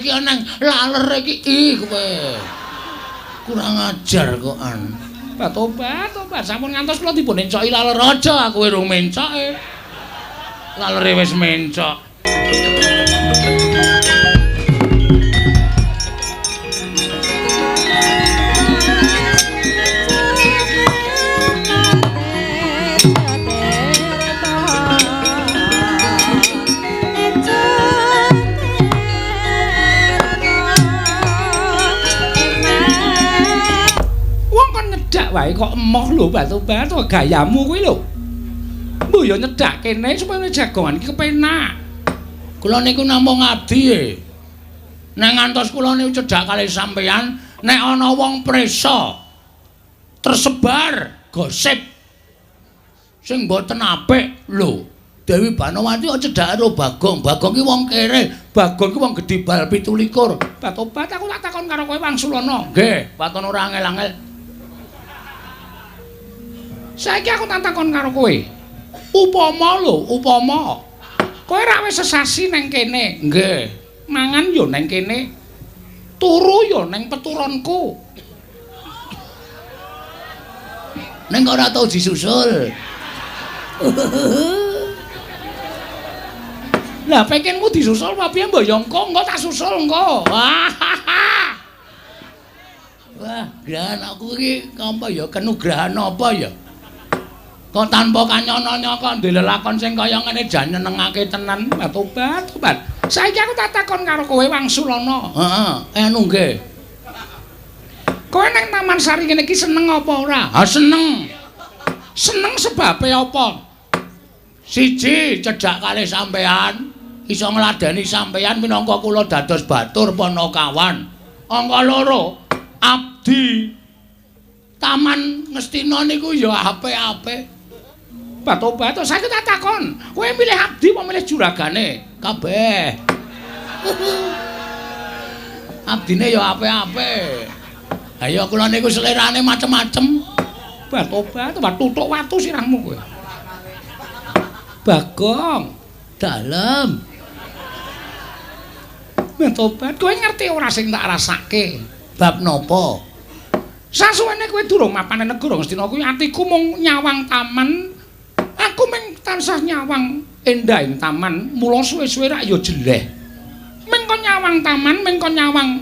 Iki nang laler iki ih kowe. Kurang ajar kok an. Tobat, tobat sampun ngantos kula dipun encoki laler aja aku urung mencoke. Lalere wis mencok. Wae kok emoh lho batu-batu gayamu kuwi lho. Mbok ya nyedak kene supaya jagongan iki kepenak. Kula niku namung abdi e. Nek ngantos kula niku cedhak kalih sampeyan, nek ana wong prisa tersebar gosip sing mboten apik lho. Dewi Banowati kok cedhak karo Bagong. Bagong ki wong kere, Bagong ki wong gedhe bal 27. Batobat aku tak takon karo kowe Wangsulana. Nggih, waton ora angel-angel. Saiki aku tak takon karo kowe. Upama lho, upama. Kowe ra wis sesasi nang kene. Nggih. Mangan yo nang kene. Turu yo nang peturonku. Neng kok ora tau disusul. Lah pengenmu disusul apa piye mbok yo engko, engko tak susul engko. Wah, grahan aku iki apa ya kenugrahan apa ya? Kok tanpa kanyana kok ndek lelakon sing kaya ngene jan nyenengake tenan. Tobat, tobat. Saiki aku tak takon karo kowe Wangsulana. Heeh, anu nggih. Kowe nang Taman Sari ngene iki seneng apa ora? Ha seneng. Seneng sebabe apa? Siji, cedhak kalih sampean, iso ngladeni sampean minangka kula dados batur panakawan. Angka loro, abdi Taman Ngastina niku ya apik-apik. Batobat, saiki tak takon, kowe milih abdi apa milih juragane? Kabeh. Abdine ya apik-apik. Ayo kula niku selerane macem-macem. Batobat, tutuk watu sirahmu kowe. Bagong, dalem. Batobat, kowe ngerti ora sing tak rasake? Bab napa? Sasuwene kowe durung mapan nang negara Ngastina kuwi atiku mung nyawang taman. Aku mung tansah nyawang endahing taman, mula suwe-suwe rak ya jeleh. Mung kon nyawang taman, mung kon nyawang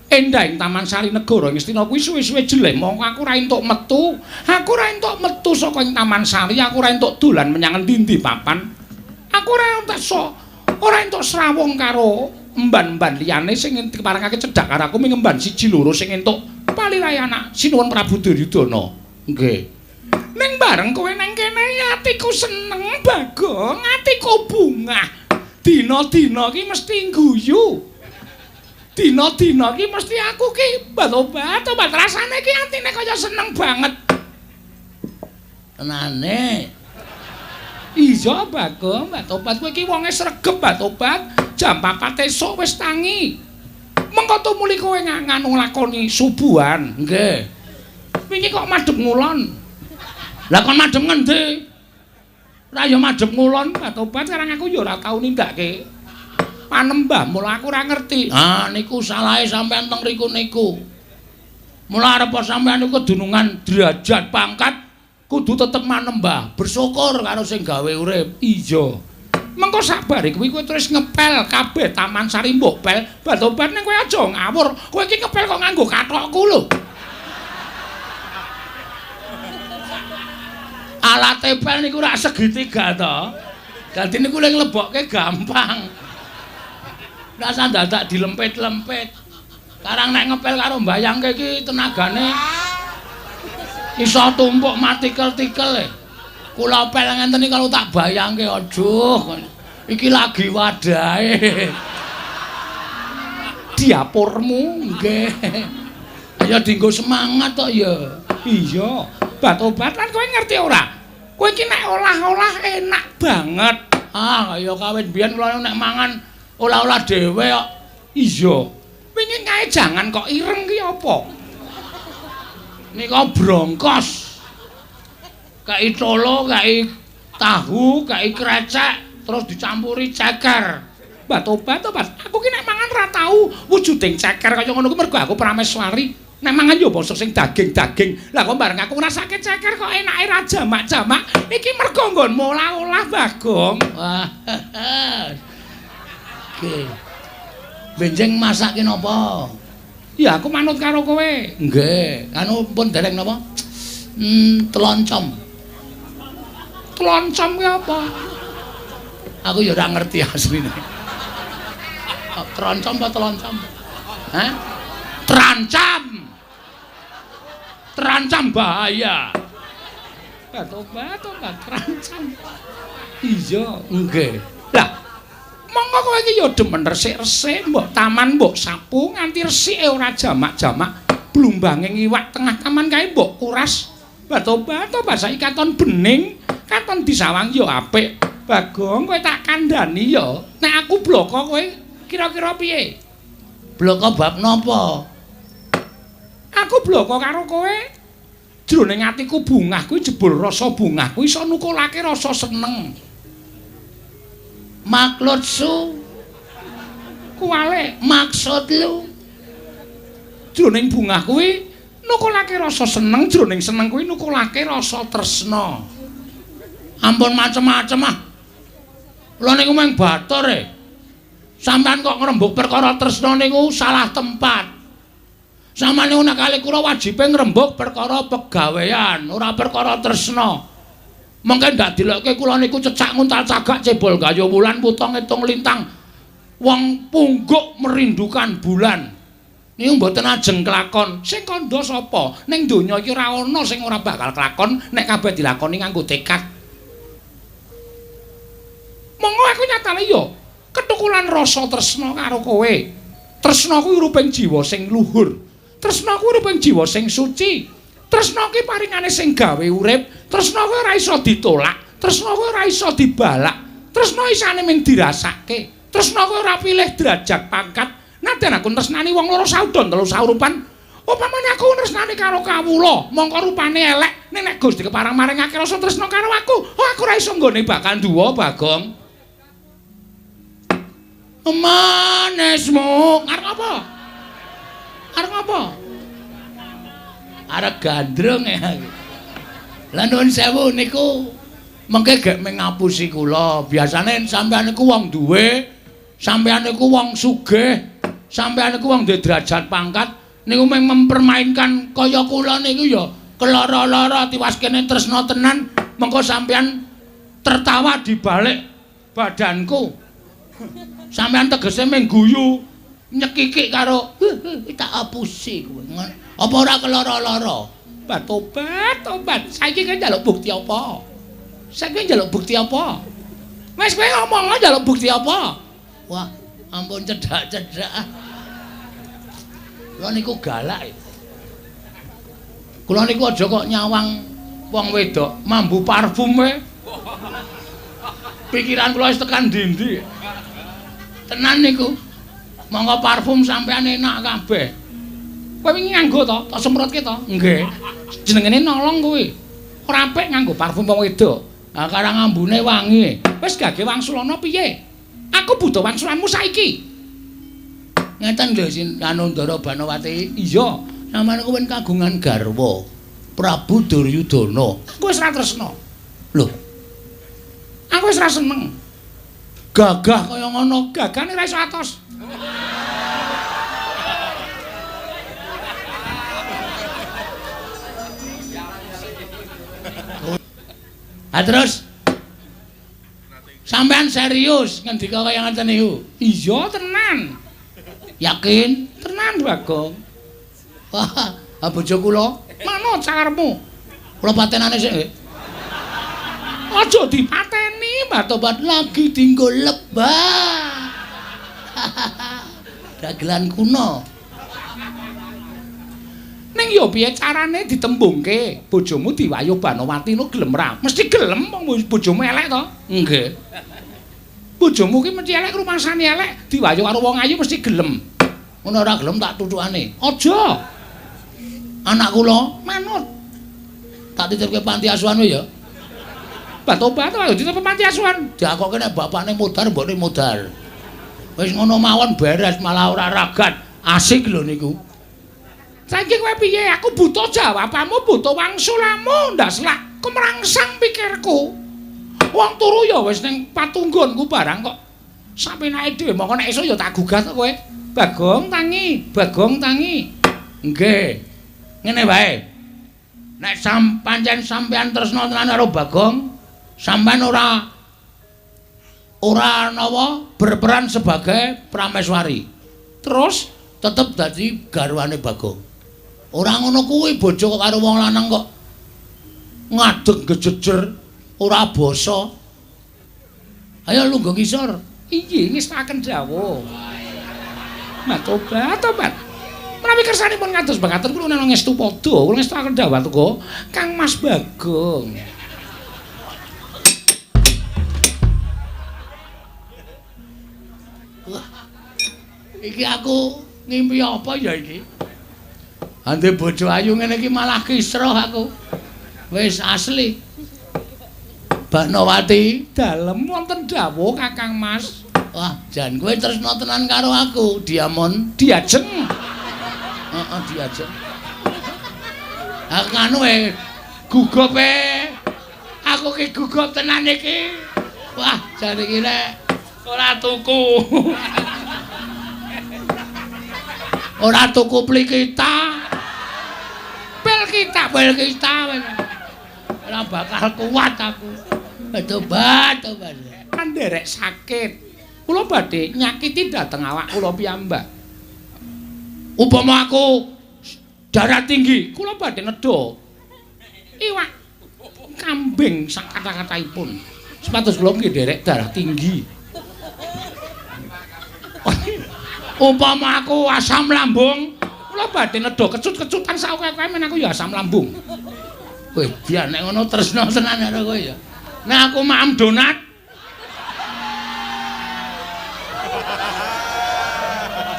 endahing Taman Sari Negara Ngastina kuwi suwe-suwe jeleh. Mongko aku ora entuk metu. Aku ora entuk metu saka ing Taman Sari, aku ora entuk dolan menyang endi-endi papan. Aku ora entuk ora entuk srawung karo emban-emban liyane sing diparengake cedhak karo aku mung emban siji loro sing entuk palirahe anak Sinuwun Prabu Duryudana. Nggih. Ning bareng kowe nang kene atiku seneng Bagong, atiku bungah. Dina-dina ki mesti ngguyu. Dina-dina ki mesti aku ki batobat rasane ki atine kaya seneng banget. Tenane. Iya Bagong, batobat kowe ki wonge sregep batobat. Jam 4 esuk wis tangi. Mengko tumuli kowe nganu nglakoni subuhan. Nggih. Wingi kok madhep ngulon. Lah kon madhep ngendi? Ora ya madhep ngulon, batobat sekarang aku ya ora tau nindakake panembah, mula aku ora ngerti. Ah niku salahe sampean teng riku niku. Mula arep sampean niku kedunungan derajat pangkat kudu tetep manembah, bersyukur karo sing gawe urip. Iya. Mengko sabare kuwi kowe terus ngepel kabeh Taman Sari mbok pel, batobat ning kowe aja ngawur. Kowe iki ngepel kok nganggo kathokku lho. Alate pel niku rak segitiga to. Dadi niku lek nglebokke gampang. Rasa dadak dilempit-lempit. Karang nek ngepel karo mbayangke iki tenagane iso tumpuk matikel-tikel e. Kula pel ngenten iki kalau tak bayangke aduh iki lagi wadahe. Diapurmu nggih. Ayo dienggo semangat tok ya. Iya. Batobat lan kowe ngerti ora? Kowe iki nek olah-olah enak banget. Ah, ya kawit biyen kula nek mangan olah-olah dhewe kok. Iya. Wingi kae jangan kok ireng ki apa? Nika brongkos. Kai tolo, kai tahu, kai krecek, terus dicampuri ceker. Batobat, aku ki nek mangan ra tau wujuding ceker kaya ngono kuwi mergo aku prameswari. Nek mangan yo basa sing daging-daging. Lah kok bareng aku ngrasake ceker kok enake ra jamak-jamak. Iki mergo nggonmu olah-olah, Bagong. Wah. Oke. Benjing masake napa? Ya aku manut karo kowe. Nggih. Anu pun dereng napa? Teloncom. Teloncom ki apa? Aku ya ora ngerti asline. Troncom apa teloncom? Hah? Terancam. Terancam bahaya. Batobat terancam. Iya, nggih. Lah, monggo kowe iki ya demen resik-resik, mbok taman mbok sapu nganti resike ora jamak-jamak. Blumbange iwak tengah taman kae mbok kuras. Batobat saiki katon bening, katon disawang ya apik. Bagong kowe tak kandhani ya. Nek aku bloko kowe kira-kira piye? Bloko bab napa? Aku bloko karo kowe. Jroning atiku bungah kuwi jebul rasa bungah kuwi iso nukulake rasa seneng. Maksudsu kuwale maksud lu. Jroning bungah kuwi nukulake rasa seneng, jroning seneng kuwi nukulake rasa tresna. Ampun macem-macem ah. Kula niku mung batur e. Sampeyan kok ngrembug perkara tresna niku salah tempat. Sampeyan niku nek kali kula wajibe ngrembug perkara pegawean, ora perkara tresna. Mengke ndak dilokke kula niku cecak nguntal cagak cebol gayo wulan wuta ngitung lintang. Wong pungguk merindukan bulan. Niku mboten ajeng kelakon. Sing kandha sapa? Ning donya iki ora ana sing ora bakal kelakon nek kabeh dilakoni nganggo tekad. Monggo aku nyatane ya ketukulan rasa tresna karo kowe. Tresna kuwi ruping jiwa sing luhur. Tresna kuwi ruping jiwa sing suci. Tresna kuwi paringane sing gawe urip. Tresna kuwi ora iso ditolak. Tresna kuwi ora iso dibalak. Tresna isane mung dirasake. Tresna kuwi ora pilih derajat pangkat. Nadyan aku tresnani wong loro saudon telu saurupan. Upamane aku tresnani karo kawula, mongko rupane elek, ning nek Gusti kepareng maringake rasa tresna karo aku, oh aku ora iso nggone bakal duwa, Bagong. Manismu arep apa? Arep apa? Arep gandrung ya. Lah nuwun sewu niku mengke gek mengapusi kula. Biasane sampeyan niku wong duwe, sampeyan niku wong sugih, sampeyan niku wong duwe derajat pangkat niku mung mempermainkan kaya kula niku ya keloro-loro tiwas kene tresna tenan mengko sampeyan tertawa di balik badanku. Sampeyan tegese mung guyu nyekikik karo tak apusi kowe. Apa ora keloro-loro? Tobat, tobat. Saiki kowe njaluk bukti apa? Saiki njaluk bukti apa? Wis kowe ngomong njaluk bukti apa? Wah, ampun cedhak-cedhak. Kula niku galak. Kula niku aja kok nyawang wong wedok mambu parfum we. Pikiran kula wis tekan ndi-ndi. Tenan niku. Monggo parfum sampean enak kabeh. Kowe wingi nganggo to? Tak semprotke to? Nggih. Jenengene nolong kuwi. Ora apik nganggo parfum wong wedok. Ah karang ambune wangi. Wis gage wangsulana piye? Aku butuh wangsulanmu saiki. Ngeten lho sin anu Ndara Banowati. Iya, sampeyan kuwi kagungan garwa Prabu Duryudana. Aku wis ra tresna. Lho. Aku wis ra seneng. Gagah kaya ngono, gagane ra iso atos. Ha terus sampean serius ngendika kaya ngoten niku? Iya tenan. Yakin? Tenan, Bagong. Wah, ha bojo kula manut sakarepmu. Kula patenane sik nggih. Aja dipateni, Mbah Tobat lagi dinggo lebah. Dagelan kuno. Ning ya piye carane ditembungke? Bojomu diwayuh Banowati no gelem ra? Mesti gelem wong bojomu elek to? Nggih. Bojomu ki mesti elek, rumangsane elek, diwayuh karo wong ayu mesti gelem. Ngono ora gelem tak tuthukane. Aja. Anak kula manut. Tak titipke panti asuhan ya. Batobat ayo dititipke panti asuhan. Diakoke nek bapakne modar mbokne modar. Wis ngono mawon beres malah ora ragat. Asik lho niku. Saiki kowe piye? Aku butuh jawabanmu, butuh wangsulamu, ndas lak kemrangsang pikirku. Wong turu ya wis ning patunggonku barang kok. Sapenake dhewe mongko nek iso ya tak gugah to kowe. Bagong tangi, Bagong tangi. Nggih. Ngene wae. Nek pancen sampean tresna tenan karo Bagong, sampean ora nawa berperan sebagai prameswari. Terus tetep dadi garwane Bagong. Ora ngono kuwi bojo kok karo wong lanang kok ngadeg gejejer ora basa. Ayo lungguh ngisor. Iya, ngestaken dawuh. Matobat, tobat. Menawi kersanipun kados mekaten kula nang ngestu padha, kula ngestaken dawuh tuka Kang Mas Bagong. Wah. Iki aku ngimpi apa ya iki? Ande bojo ayu ngene iki malah kisruh aku. Wis asli. Banowati dalem wonten dawuh Kakang Mas. Wah, jan kowe tresna tenan karo aku, Diamon. Diajeng. Heeh, diajeng. Aku anu gugup e. Aku ki gugup tenan iki. Wah, jan iki nek ora tuku. Ora tuku plikita. Pil kita, pil kita. Ora bakal kuat aku. Tobat, tobat. Nderek sakit. Kula badhe nyakiti dhateng awak kula piyambak. Upama aku darah tinggi, kula badhe nedha iwak kambing sak kata-kataipun. Sepatus kula nggih nderek darah tinggi. Upama aku asam lambung, kula badhe nedha kecut-kecutan sak akeh-akeh men aku ya asam lambung. Weh, dia nek ngono tresna tenan karo kowe ya. Nek aku maem donat,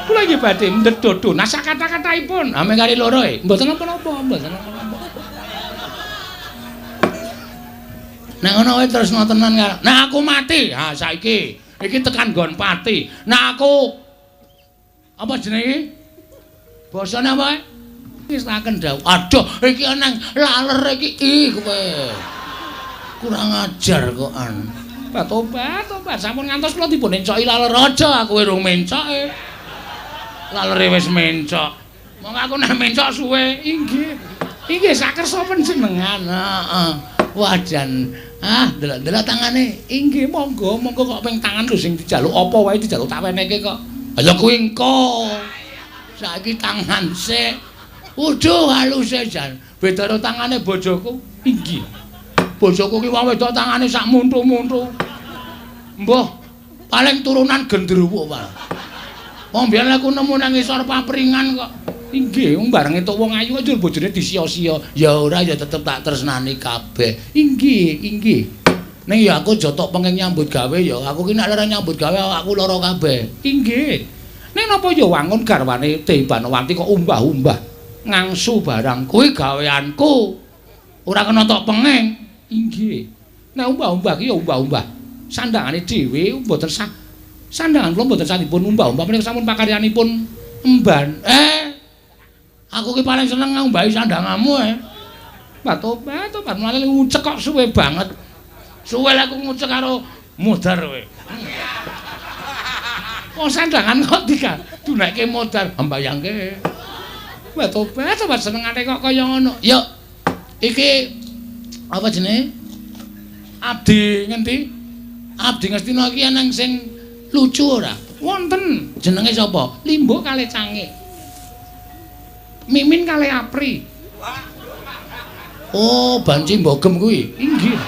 kula nggih badhe ndedha donat sak kata-kataipun. Ame kali loro e. Mboten napa-napa, mboten napa-napa. Nek ngono kowe tresna tenan karo. Nek aku mati, ha saiki iki tekan nggon pati. Nek aku apa jenenge iki? Basane apa? Wis taken dawuh. Aduh, iki nang laler iki ih kowe. Kurang ajar kok an. Tobat, tobat sampun ngantos kula dipun encoki laler aja aku urung mencoke. Lalere wis mencok. Monggo aku nek mencok suwe. Inggih. Inggih sakersa panjenengan. Heeh. Wah jan. Ah, delok-delok tangane. Inggih monggo, monggo kok ping tangan lho sing dijaluk apa wae dijaluk tak wenehke kok. Ya kuwi engko. Saiki tangan sik. Uduh haluse jan. Beda karo tangane bojoku. Inggih. Bojoku ki wong wedok tangane sak muntu-muntu. Mbah, paling turunan gendruwo, Pak. Wong biyen aku nemu nang ngisor papringan kok. Inggih, wong bareng entuk wong ayu kok njur bojone disia-sia. Ya ora ya tetep tak tresnani kabeh. Inggih, inggih. Ning ya aku aja tok pengen nyambut gawe ya. Aku ki nek lara nyambut gawe awakku lara kabeh. Inggih. Ning napa ya wangun garwane Dewi Banowati kok umbah-umbah ngangsu barang kuwi gaweanku. Ora kena tok penging. Inggih. Nek umbah-umbah ki ya umbah-umbah. Sandangane dhewe mboten sah. Sandangan kula mboten sah dipun umbah-umbah menika sampun pakaryanipun emban. Aku ki paling seneng ngumbahi sandanganmu eh. Tobat, tobat mulane ngucek kok suwe banget. Suwe lek aku ngucek karo modar kowe. Wong sandangan kok digadunekke modar, mbayangke. Tobat, tobat senengane kok kaya ngono. Yo. Iki apa jenenge? Abdi ngendi? Abdi Ngastina iki eneng sing lucu ora? Wonten. Jenenge sapa? Limbo kalih Cangik. Mimin kalih Apri. Oh, banci mbogem kuwi. Inggih.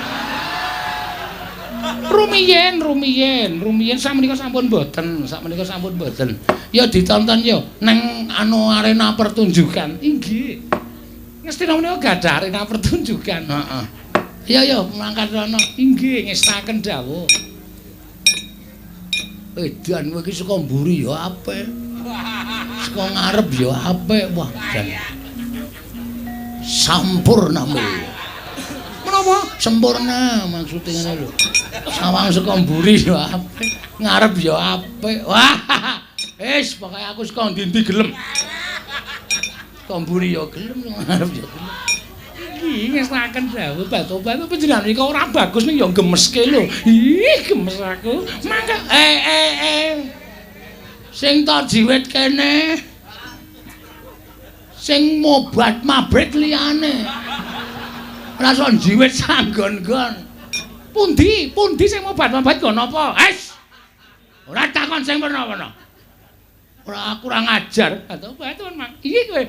Rumiyin, rumiyin, rumiyin sakmenika sampun mboten, sakmenika sampun mboten. Ya ditonton yo nang anu arena pertunjukan. Inggih. Ngastina menika gadah arena pertunjukan. Heeh. Iya yo mangkat rono. Inggih, ngestaken dawuh. Edan kowe iki saka mburi ya apik. Saka ngarep ya apik. Wah, jan. Sampurna mulya. napa? Sempurna maksude ngene lho. Sawang saka mburi ya apik, ngarep ya apik. Wah. Wis pokoke aku saka ndi-ndi gelem. Saka mburi ya gelem, ngarep ya gelem. Iki ngestaken dawuh batu-batu panjenengan iki ora bagus ning ya gemeske lho. Ih, gemes aku. Mangga Sing tak jiwit kene. Sing mobat mabit liyane. Ora iso njiwit sanggon-gon. Pundi? Pundi sing mobat-mabit nggo napa? Wis. Ora takon sing werna-werna. Ora kurang ajar. Batu-batu Mang. Iki kowe.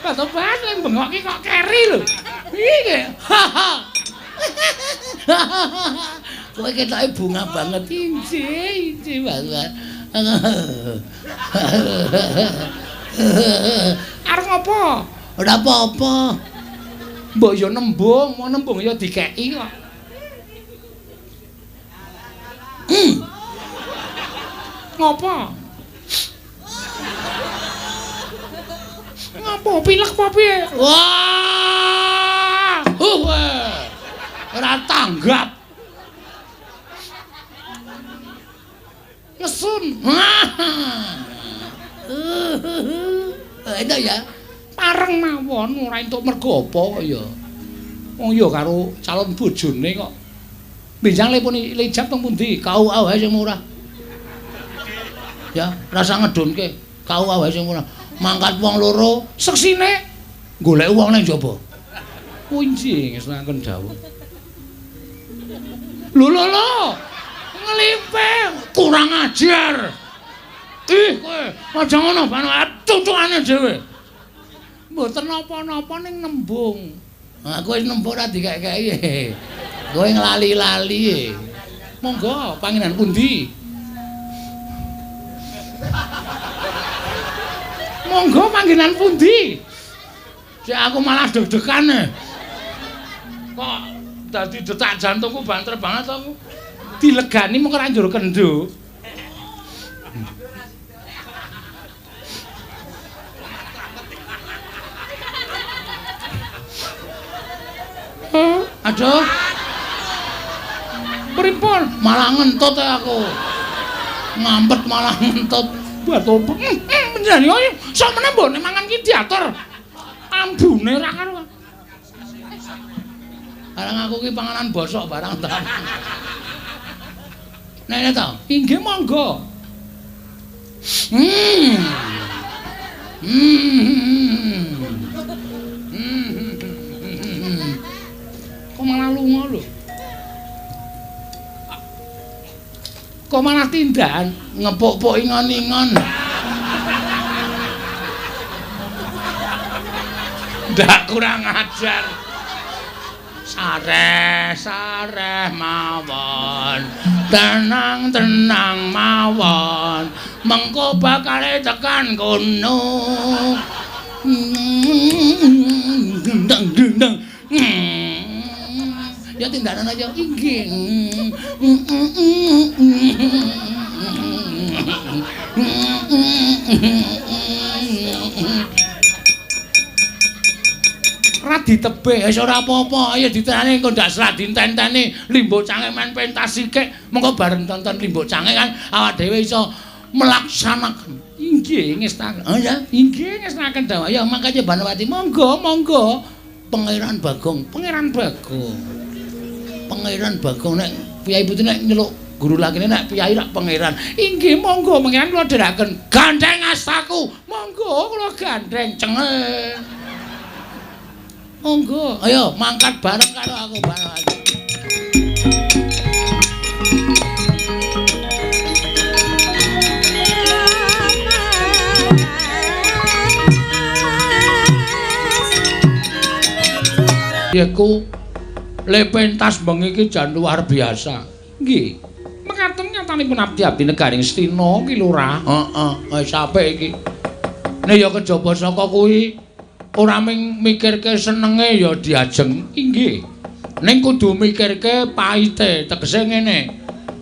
Batu-batu yang bengok iki kok keri lho. Iki. Kowe ketoke bunga banget. Injih, injih banget. Arep ngopo? Ora apa-apa. Mbok ya nembung, mau nembung ya dikeki kok. Ngopo? Ngopo pilek apa piye? Wah! Ora tanggap. Ngesun. Itu ya. Pareng mawon ora entuk mergo apa ya. Wong ya karo calon bojone kok. Benjang lepun lijab teng pundi? KUA wae sing murah. Ya, rasa ngedunke. KUA wae sing murah. Mangkat wong loro, seksine golek wong nang jaba. Kunci ngestokaken dawuh. Lho lho lho. Nglimpe kurang ajar. Ih kowe aja ngono bano cucukane dhewe. Mboten napa-napa ning nembung. Aku wis nembung ora dikek-keki. Kowe nglali-lali. Monggo panggenan pundi? Monggo panggenan pundi? Sik aku malah deg-degan. Kok dadi detak jantungku banter banget aku. Dilegani mung ora njur kendho. Aduh. Pripun? Malah ngentut aku. Ngampet malah ngentut. Batu panjenengan iki sakmene mbone mangan ki diatur. Ambune ra karuan. Barang aku ki panganan bosok barang ta. Nene to? Inggih monggo. Kok malah lunga lho. Kok malah tindakan ngepuk-puk ingon-ingon. Ndak kurang ajar. Sareh, sareh mawon. Tenang, tenang mawon. Mengko bakale tekan kono. Deng deng deng. Ya tindakan aja. Inggih. Ora ditebih wis ora apa-apa, ayo ditenane engko ndak serat ditenteni Limbuk Cange main pentas sithik, mengko bareng tonton Limbuk Cange kan awak dhewe iso melaksanakan. Inggih ngestaken. Oh ya, inggih ngestaken dawuh. Ya mangkane Banowati monggo monggo. Pangeran Bagong, Pangeran Bagong. Pangeran Bagong nek piyai putri nek nyeluk guru lakine nek piyai rak pangeran. Inggih monggo pangeran kula dherekaken. Gandeng astaku. Monggo kula gandeng cengel. Monggo, ayo mangkat bareng karo aku Banowati. Yaiku le pentas bengi iki jan luar biasa. Nggih. Mekaten nyatanipun abdi-abdi negaring Astina ki Lurah. Heeh, wis apik iki. Nek ya kejaba saka kuwi ora ming mikirke senenge ya diajeng. Inggih. Ning kudu mikirke paite, tegese ngene.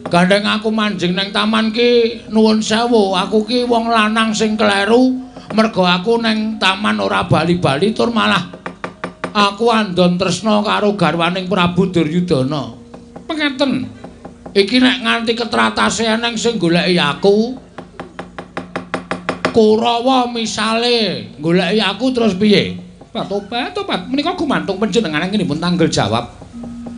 Gandeng aku manjing nang taman ki nuwun sewu, aku ki wong lanang sing kleru mergo aku nang taman ora bali-bali tur malah Aku andon tresna karo garwaning Prabu Duryudana. Pengaten. Iki nek nganti ketratase eneng sing goleki aku. Kurawa misale goleki aku terus piye? Tobat, tobat. Menika gumantung panjenengan anggenipun tanggel jawab.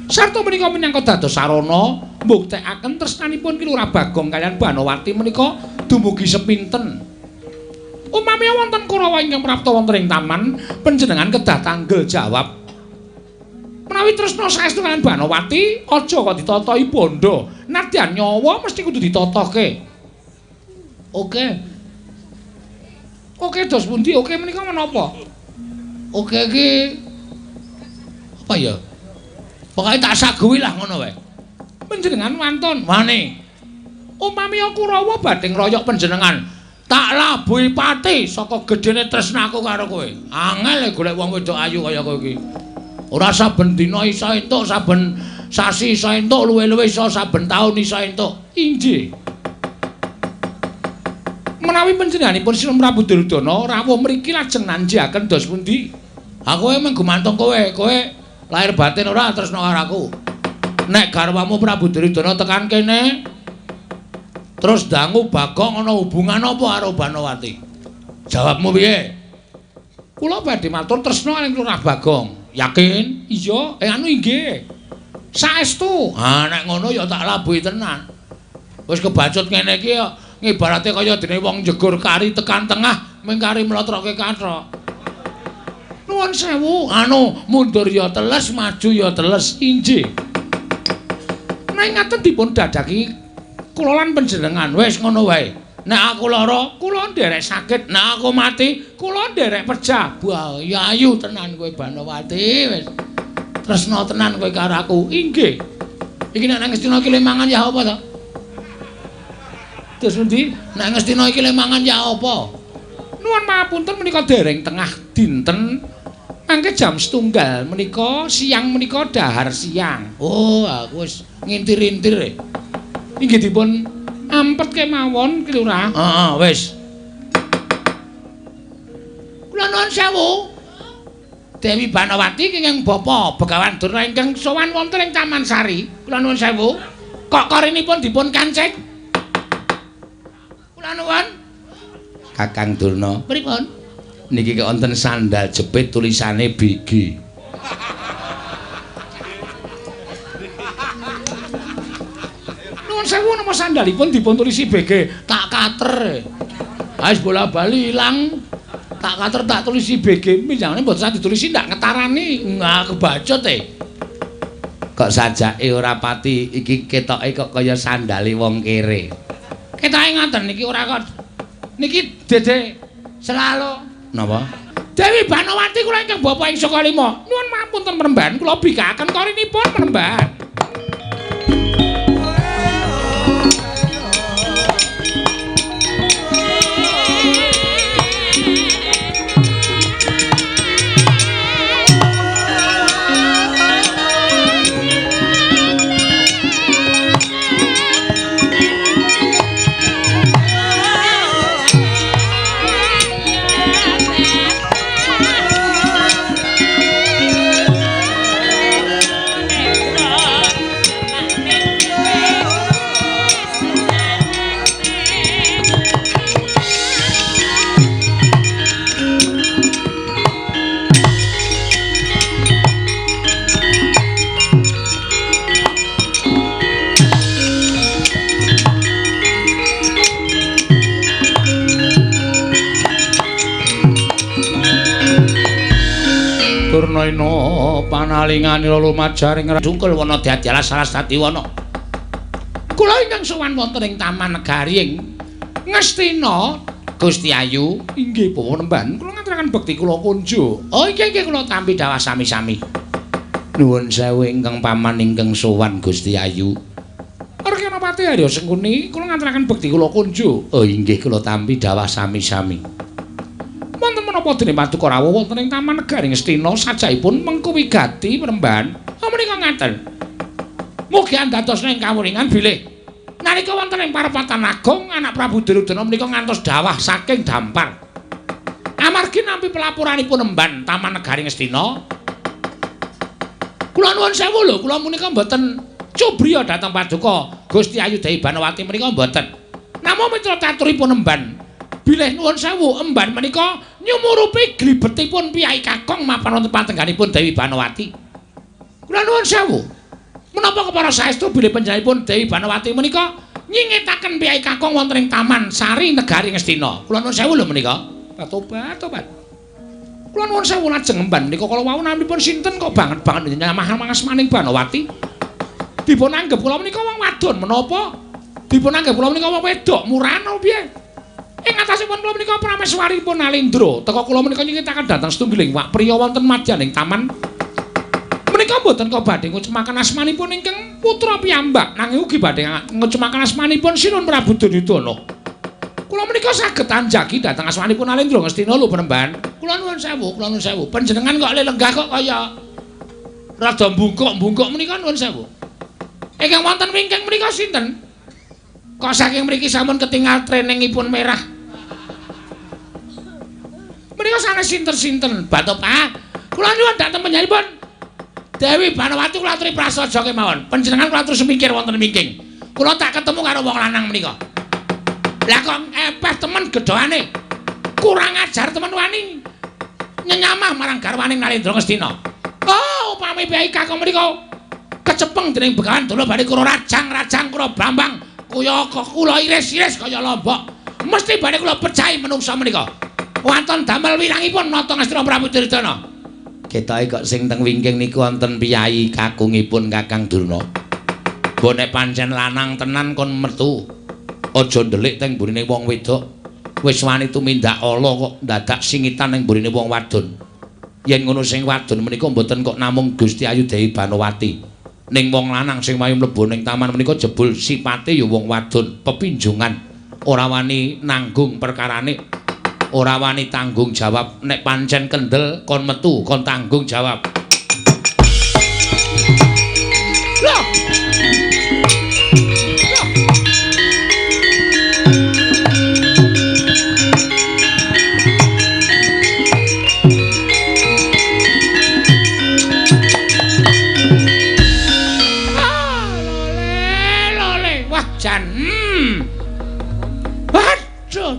Sarta menika minangka dados sarana mbuktekaken tresnanipun Ki Lurah Bagong kaliyan Banowati menika dumugi sepinten. Upami wonten Kurawa ingkang prapta wonten ing taman, panjenengan kedah tanggel jawab. Menawi tresna saestu kaliyan Banowati, aja kok ditatahi bondo. Nadyan nyawa mesti kudu ditatohke. Oke. Oke dos pundi? Oke menika menapa? Oke iki apa ya? Pokoke tak saguhi lah ngono wae. Panjenengan wantun. Wani. Upami Kurawa badhe ngroyok panjenengan, tak labuhi pati saka gedene tresnaku karo kowe. Angel golek wong wedok ayu kaya kowe iki. Ora saben dina iso entuk, saben sasi iso entuk, luwe-luwe iso saben taun iso entuk. Inggih. Menawi panjenenganipun Sinun Prabu Duryudana rawuh mriki lajeng nanjiaken dos pundi? Aku emang gumantung kowe, kowe lahir batin ora tresna karo aku. Nek garwamu Prabu Duryudana tekan kene terus dangu Bagong ana hubungan apa karo Banowati? Jawabmu piye? Kula badhe matur tresna kaliyan Lurah Bagong. Yakin? Iya, anu inggih. Saestu. Ha nek ngono ya tak labuhi tenan. Wis kebacut ngene iki ya ngibarate kaya dene wong njegur kari tekan tengah mung kari mlotroke kathok. Nuwun sewu. Anu mundur ya teles, maju ya teles. Inggih. Nek ngaten dipun dadaki kula lan panjenengan wis ngono wae. Nek aku lara, kula nderek sakit. Nek aku mati, kula nderek pejah. Wah, ya ayu tenan kowe Banowati wis. Tresna tenan kowe karo aku. Inggih. Iki nek nang Ngastina iki le mangan ya apa to? Terus pundi? Nek Ngastina iki le mangan ya apa? Nuwun mapunten menika dereng tengah dinten. Mangke jam 1:30 menika siang menika dahar siang. Oh, aku wis ngintir-intir. Inggih dipun ampet kemawon Ki Lurah. Heeh, wis. Kula nuwun sewu. Dewi Banowati kenging bapa Begawan Durna ingkang sowan wonten ing Taman Sari. Kula nuwun sewu. Kok korinipun dipun kancik? Kula nuwun. Kakang Durna. Pripun? Niki wonten sandal jepit tulisane BG. Nuwun sewu napa sandalipun dipun tulisi BG? Tak kater. Wis bola-bali ilang. Tak kater tak tulisi BG. Minjangane mboten sah ditulisi ndak ngetarani. Nah, kebacut e. Kok sajake ora pati iki ketoke kok kaya sandale wong kere. Ketoke ngoten niki ora kok. Niki Dede selalu napa? Dewi Banowati kula ingkang bapa ing Sukalima. Nuwun mapunten premban kula bikakaken korinipun premban. Durnaina panalinganira lumajaring Dungkul wana dadi alas Sarasati wana. Kula ingkang sowan wonten ing Taman Negari ing Ngastina Gusti Ayu. Inggih Bapak Nemban, kula ngaturaken bekti kula kunjuk. Oh inggih inggih kula tampi dawah sami-sami. Nuwun sewu ingkang paman ingkang sowan Gusti Ayu. Arkanapati Arya Sengkuni, kula ngaturaken bekti kula kunjuk. Oh inggih kula tampi dawah sami-sami. Wonten menapa dene paduka rawuh wonten ing Taman Negari Ngastina sajaipun mengku wigati Premban. Oh menika ngaten. Mugi andados ing kawuningan bilih nalika wonten ing parepatan agung anak Prabu Duryudana menika ngantos dawah saking dampar. Amargi nampi pelaporanipun Emban Taman Negari Ngastina, Kula nuwun sewu lho, kula menika mboten cubriya dhateng paduka Gusti Ayu Dewi Banowati menika mboten. Namung mitra caturipun emban. Bilih nuwun sewu, emban menika nyumurupi glibetipun piyai kakung mapan wonten patengganipun Dewi Banowati. Kula nuwun sewu. Menapa kepara saestu bilih panjenenganipun Dewi Banowati menika nyingetaken piyai kakung wonten ing Taman Sari Negari Ngastina. Kula nuwun sewu lho menika. Tobat, tobat. Kula nuwun sewu lajeng emban menika kala wau naminipun sinten kok banget-banget nyamah asmaning Banowati. Dipun anggep kula menika wong wadon menapa? Dipun anggep kula menika wong wedok murahan apa piye? Ing atasipun kula menika prameswaripun Alendra. Teka kula menika nyingetaken dhateng setunggiling wak priya wonten madyaning taman. Menika mboten kok badhe ngucemaken asmanipun ingkang putra piyambak, nanging ugi badhe ngucemaken asmanipun Sinuwun Prabu Duryudana. Kula menika saged anjagi dhateng asmanipun Alendra Ngastina lho Penemban. Kula nuwun sewu, kula nuwun sewu. Panjenengan kok lenggah kok kaya rada mbungkuk-mbungkuk menika nuwun sewu. Ingkang wonten wingking menika sinten? Kok saking mriki sampun ketingal treningipun merah. Menika sanes sinten-sinten. Batok ah. Kula nyuwun dhateng panjenenganipun Dewi Banowati kula aturi prasaja kemawon. Panjenengan kula atur semingkir wonten wingking. Kula tak ketemu karo wong lanang menika. Lah kok epeh temen gedhoane. Kurang ajar temen wani nyenyamah marang garwaning Narendra Ngastina. Oh, upami piyai kakung menika kecepeng dening Begawan Durna badhe kula rajang-rajang kula brambang kaya kula iris-iris kaya lombok. Mesti badhe kula pecahi menungsa menika. Wonten damel wirangipun nata Ngastina Prabu Duryudana. Ketoke kok sing teng wingking niku wonten piyai kakungipun Kakang Durna. Mbok nek pancen lanang tenan kon metu. Aja ndelik teng mburine wong wedok. Wis wani tumindak ala kok dadak singitan ning mburine wong wadon. Yen ngono sing wadon menika mboten kok namung Gusti Ayu Dewi Banowati. Ning wong lanang sing wayu mlebu ning taman menika jebul sipate ya wong wadon, pepinjungan, ora wani nanggung perkarane, ora wani tanggung jawab. Nek pancen kendel kon metu, kon tanggung jawab. Loh.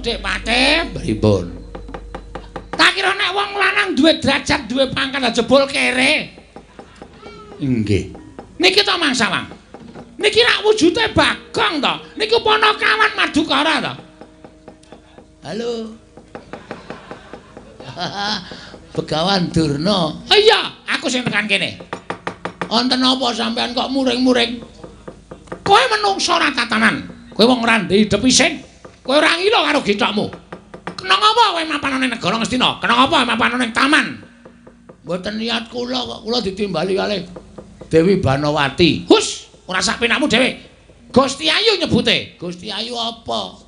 Dek Pate, pripun? Tak kira nek wong lanang duwe derajat, duwe pangkat jebul kere. Nggih. Niki to Mang Sawang. Niki rak wujude Bagong to. Niku ponokawan Madukara to. Halo. Begawan Durna. Oh iya, aku sing tekan kene. Wonten apa sampean kok muring-muring? Kowe menungso ora tatanan. Kowe wong ora ndek idep isin. Kowe ora ngila karo githokmu. Kena ngapa kowe mapan ning negara Ngastina? Kena ngapa mapan ning taman? Mboten niat kula kok, kula ditimbali kalih Dewi Banowati. Hus, ora sak penakmu dhewe. Gusti Ayu nyebute. Gusti Ayu apa?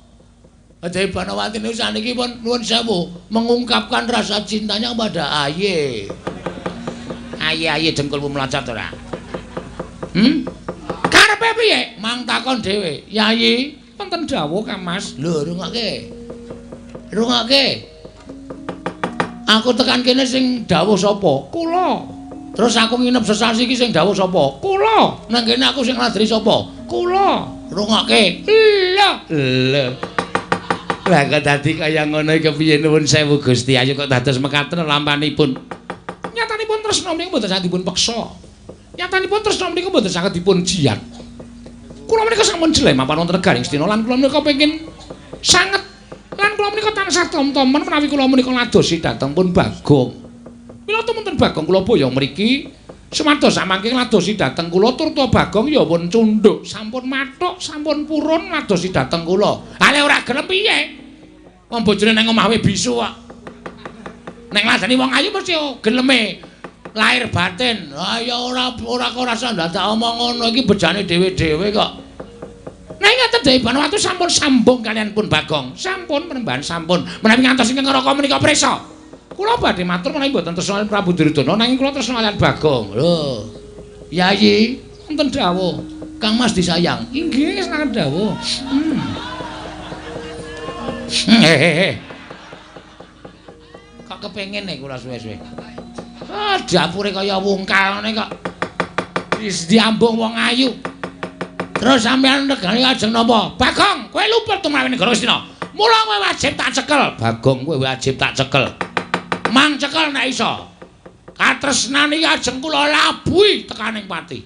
Dewi Banowati niku saniki pun nuwun sewu mengungkapkan rasa cintanya kepada Aye. Aye-aye dengkulmu mlocot ora? Karepe piye? Mang takon dhewe. Yayi, wonten dawuh Kang Mas. Lho, rungokke. Rungokke. Aku tekan kene sing dawuh sapa? Kula. Terus aku nginep sesasi iki sing dawuh sapa? Kula. Nang kene aku sing ngladri sapa? Kula. Rungokke. Lho. Lho. Lah kok dadi kaya ngono iki kepiye nuwun sewu Gusti Ayu kok dados mekaten lampanipun. Nyatanipun tresna menika mboten saged dipun peksa. Nyatanipun tresna menika mboten saged dipun jiat. Kula menika sampun jeleh mapan wonten negari Ngastina lan kula menika pengin sanget lan kula menika tansah tom-tomen menawi kula menika ladosi dhateng pun Bagong. Mila tumunten Bagong kula boyong mriki sumados samangke ladosi dhateng kula turta Bagong ya pun cundhuk, sampun mathuk, sampun purun ladosi dhateng kula. Ale ora gelem piye? Wong bojone nang omah wae bisu kok. Nek ngladeni wong ayu mesti geleme lahir batin. Ah ya ora ora kok rasa ndadak omong ngono iki bejane dhewe-dhewe kok. Nah ngaten Dewi Banowati sampun sambung kalian pun Bagong. Sampun penembahan sampun. Menawi ngantos ingkang neraka menika prisa. Kula badhe matur menawi mboten tresna kaliyan Prabu Duryudana nanging kula tresna kaliyan Bagong. Lho. Yayi, wonten dawuh. Kang Mas disayang. Inggih sanget dawuh. Hehehe. Kok kepengin nek kula suwe-suwe. Ah, dapure kaya wungkal ngene kok. Diambung wong ayu. Terus sampeyan regane ajeng napa? Bagong, kowe luput tumrap negara Ngastina. Mula kowe wajib tak cekel. Bagong, kowe wajib tak cekel. Mang cekel nek iso. Katresnan iki ajeng kula labuhi tekaning pati.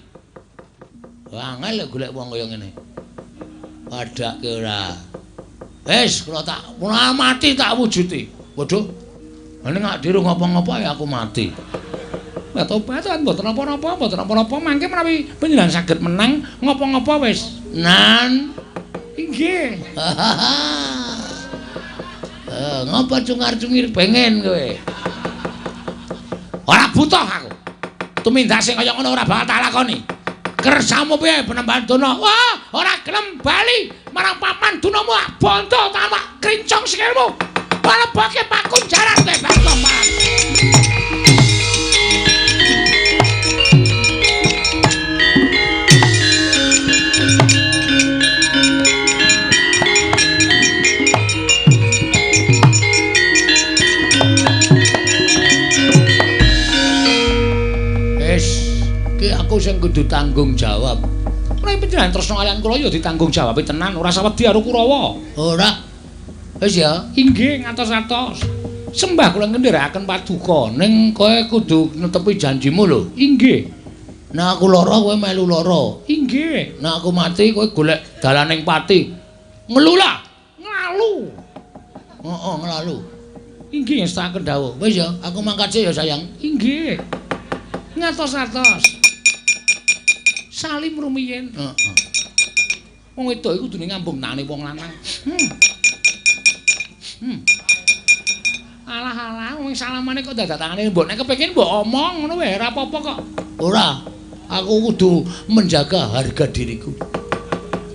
Angel golek wong kaya ngene. Padake ora. Wis kula tak mati tak wujuti. Waduh. Ning nek dirung ngapa-ngapa ya aku mati. Lah tobat mboten napa-napa, mboten napa-napa mangke menawi panjenengan saged menang ngapa-ngapa wis. Nan. Inggih. Ngapa cungar-cungir pengen kowe? Ora butuh aku. Tumindak sing kaya ngono ora bakal tak lakoni. Kersamu piye penemban dono? Wah, ora gelem bali marang papan dunamu bondo tamak krincong sikilmu. Palebake pakunjaran kowe Bagong. Aku sing kudu tanggung jawab. Ora panjenengan tresna kaliyan kula ya ditanggung jawabe tenan, ora usah wedi karo Kurawa. Ora. Wis ya. Inggih, ngatos-atos. Sembah kula ngendherekaken paduka, ning kowe kudu netepi janjimu lho. Inggih. Nek aku lara kowe melu lara. Inggih. Nek aku mati kowe golek dalaning pati. Ngelula. Nglalu. Heeh, nglalu. Inggih, ngestakaken dawuh. Wis ya, aku mangkat sik ya, sayang. Inggih. Ngatos-atos. Salim rumiyin. Heeh. Wong wedok iku kudune ngambung tangane wong lanang. Alah-alah wong salamane kok dadak tangane mbok nek kepengin mbok omong ngono wae ora apa-apa kok. Ora. Aku kudu menjaga harga diriku.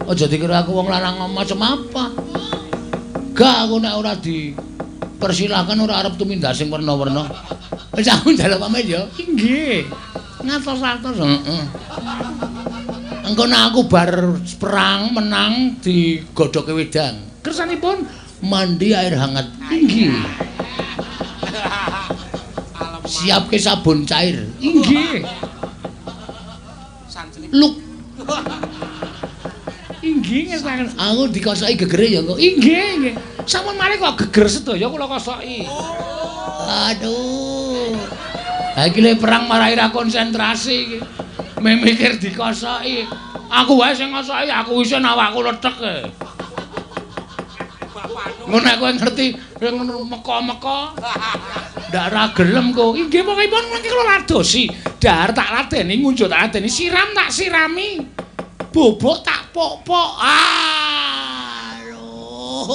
Aja dikira aku wong lanang macam apa. Gak aku nek ora dipersilahkan ora arep tumindak sing werna-werna. Wis aku njaluk pamit ya. Inggih. Ngatos-atos. Heeh. Engko nek aku bar perang menang digodhoke wedang. Kersanipun mandi air hangat. Inggih. Siapke sabun cair. Inggih. Luk. Inggih ngestaken. Aku dikosoki gegere ya kok. Inggih, nggih. Sampun mari kok geger sedaya kula kosoki. Aduh. Ha iki le perang marai ra konsentrasi iki. Mikir dikosoki. Aku wae sing ngosoki, aku isin awakku lethek. Ngono nek kowe ngerti meka-meka. Ndak ra gelem kok. Inggih pokokipun mangke kula ladosi. Dahar tak ladeni, ngunjuk tak ladeni, siram tak sirami. Bobok tak pok-pok. Aduh.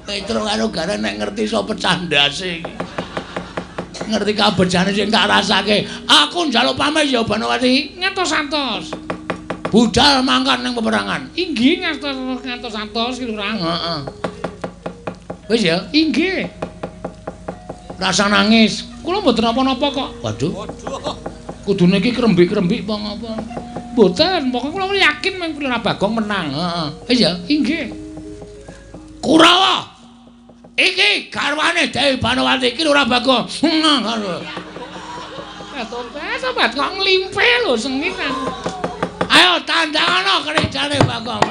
Petro karo Gareng nek ngerti iso pecah ndase iki. Ngerti kabejane sing tak rasake. Aku njaluk pamit ya Banowati. Ngantos-antos. Budal mangkat ning peperangan. Inggih ngantos-antos ki Lurah. Heeh. Wis ya? Inggih. Rasa nangis. Kula mboten napa-napa kok. Waduh. Kudune iki krembik-krembik apa ngapa? Mboten, pokoke kula yakin mung Lurah Bagong menang. Heeh. Wis ya? Inggih. Kurawa. Iki garwane Dewi Banowati iki Lurah Bagong. Sobat kok nglimpe lho sengit aku. Ayo tandangana kerjane Bagong.